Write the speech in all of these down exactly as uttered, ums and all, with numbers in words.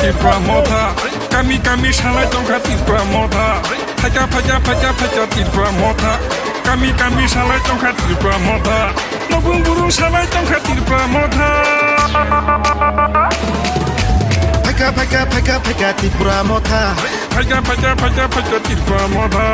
Tipra Motha, kami kami salai tongkha Tipra Motha. Phaikha, phaikha, phaikha, phaikha Tipra Motha, kami kami salai tongkha Tipra Motha. Nokung burung salai tongkha Tipra Motha. Phaikha, phaikha, phaikha, phaikha Tipra Motha. Phaikha, phaikha, phaikha, phaikha Tipra Motha.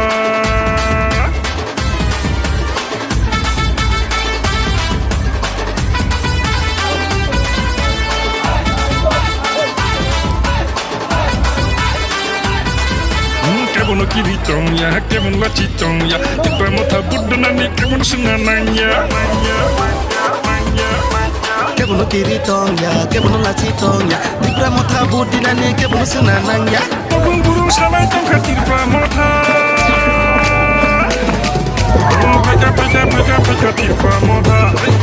Hmm, kebono kiri tongya, kebono lachi tongya. Tipra Motha budunani kebono suna nangya. Kebono kiri tongya, kebono lachi tongya. Tipra Motha budinani kebono suna nangya. Nokung burung salai tongkha Tipra Motha. Phaikha, phaikha, phaikha, phaikha Tipra Motha.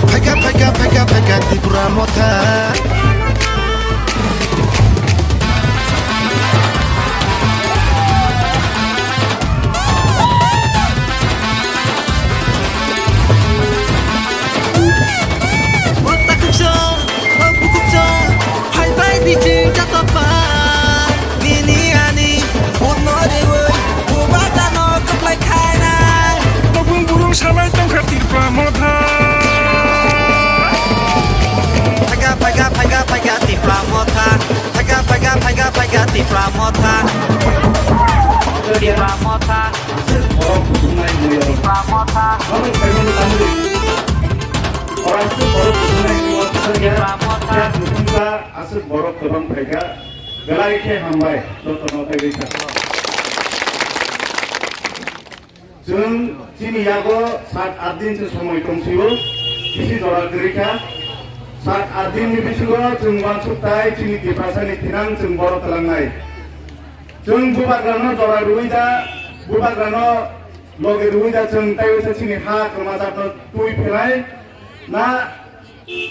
Phaikha, phaikha, phaikha, phaikha Tipra Motha. O takhukso, o bukhukso, phaibai biching jatokba. Nini ani, bono rewi, bubagano kwplai khainai. Nokung burung salai tongkha Tipra Motha. Phaikha, phaikha, phaikha, phaikha Tipra Motha. Phaikha, phaikha, phaikha, phaikha Tipra Motha. Tipra Motha. Tipra Motha. Aswk borok kwbang phaikha, belai khe hambai, jotono tei rikha. Chwng chini yago sat aath din se somoi tong sio, bisi jora kwrwi kha. Sat aath din ni bisingo chwng uansuk tai chini Tiprasa ni thinang chwng borok twlangnai. Chwng bubagrano jora rwui da, bubagrano loge rwui da chwng tei waisa chini ha kwmajak no twi phelai na.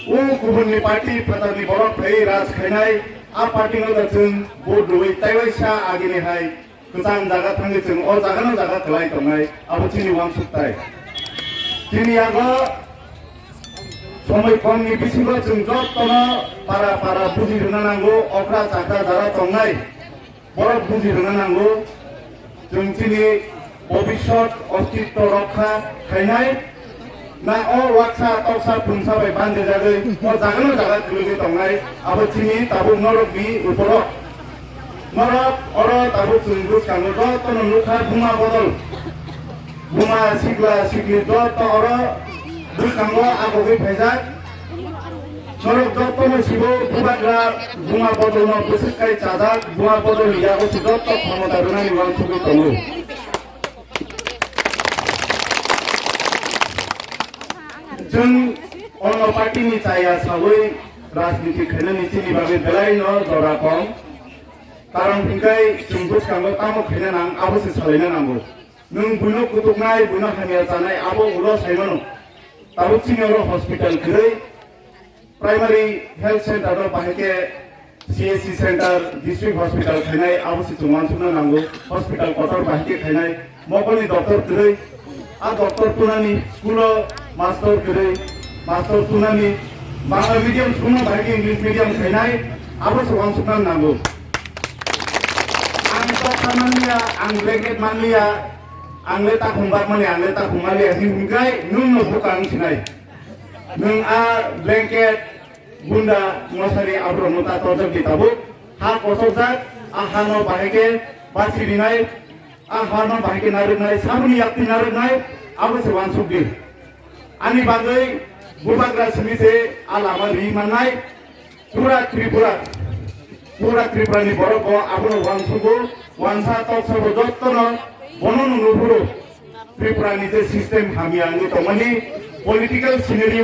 O kubun ni party phatar ni borok phai raj khainai, a party no da chwng vote rwui tei waisa agini hai kwchang jaga thangwi chwng o jaga no jaga kwlai tongnai, abo chini uansuk tai. Chini yago somoi kom ni bisingo chwng jotono para para buji rwna nango, okra chakra jara tongnai. Borok buji rwna nango, chwng chini bobiswt ostitto rokha khainai na o waksa toksa pungsa bai bandejagwi o jagano jaga kwlwgwi tongnai, abo chini tabuk norokni uporo. Norok oro tabuk chwng bwskango jotono nukha buma bodol. Buma sikla sikli joto oro bwskango agogwi phaijak. Norok jotono sibo bubagra buma bodolno bwswk kai chajak, buma bodolni yago se joto khomota rwnani uansugwi tongo. Chwng ono party ni chaya sawi rajniti khainani chini bagwi belaino jora kong. Karon hwnkhe chwng bwskango tamo khaina nang abo se salaina nango. Nwng buino kutuknai, buino hamya chanai, abo ulo saimano. Tabuk chini oro hospital kwrwi, primary health center no bahai khe C H C center, district hospital khainai, abo se chwng uansukna nango. Hospital kotor bahai khe khainai, mokolni doctor kwrwi, a doctor tunani school o master kwrwi, master tunani Bangla medium school no bahai khe English medium khainai, abo se uansukna nango. Ang toksa manliya, ang blanket manliya, ang le takhum bakmani, ang le takhum manliya, hwnwi hwnkhai nwng no bukha wng sinai. Nwng a blanket, gunda, mosari, aborok no ta torjak di tabuk. Ha kosokjak, a ha no bahai khe basi rinai, a ha no bahai khe narwknai, saboni yakti narwknai, abo se uansuk di. Ani bagwi bubagra simi se a lama ri mannai. Pura Tripura, pura Tripura ni borok bo abono uansugo, uansa toksa bo jottono bono no nuphuru. Tripura ni je system hamya wngwi tongmani, political scenario